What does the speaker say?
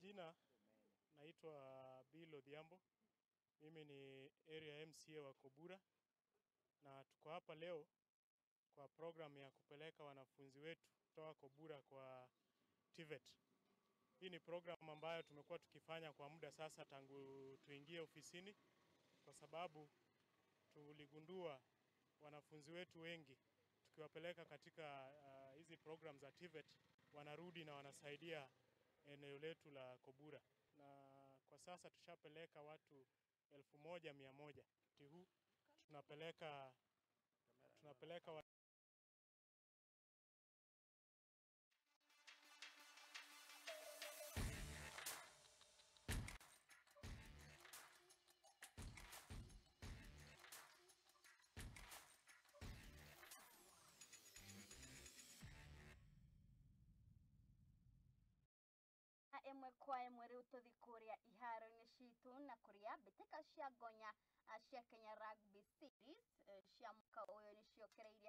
Majina naitwa Bill Odhiambo. Mimi ni area MCA wa Kobura na tuko hapa leo kwa program ya kupeleka wanafunzi wetu kutoka Kobura kwa TVET. Hii ni program ambayo tumekuwa tukifanya kwa muda sasa tangu tuingie ofisini, kwa sababu tuligundua wanafunzi wetu wengi tukiwapeleka katika hizi program za TVET wanarudi na wanasaidia eneo letu la Kobura, na kwa sasa tushapeleka watu 1100. Huu tunapeleka Emwe kwa emwe riu tuthi kuria iharo-ini citu na kuria mbitika cia ngonya cia Kenya Rugby Series cia mwaka uyu ni ciokereirie.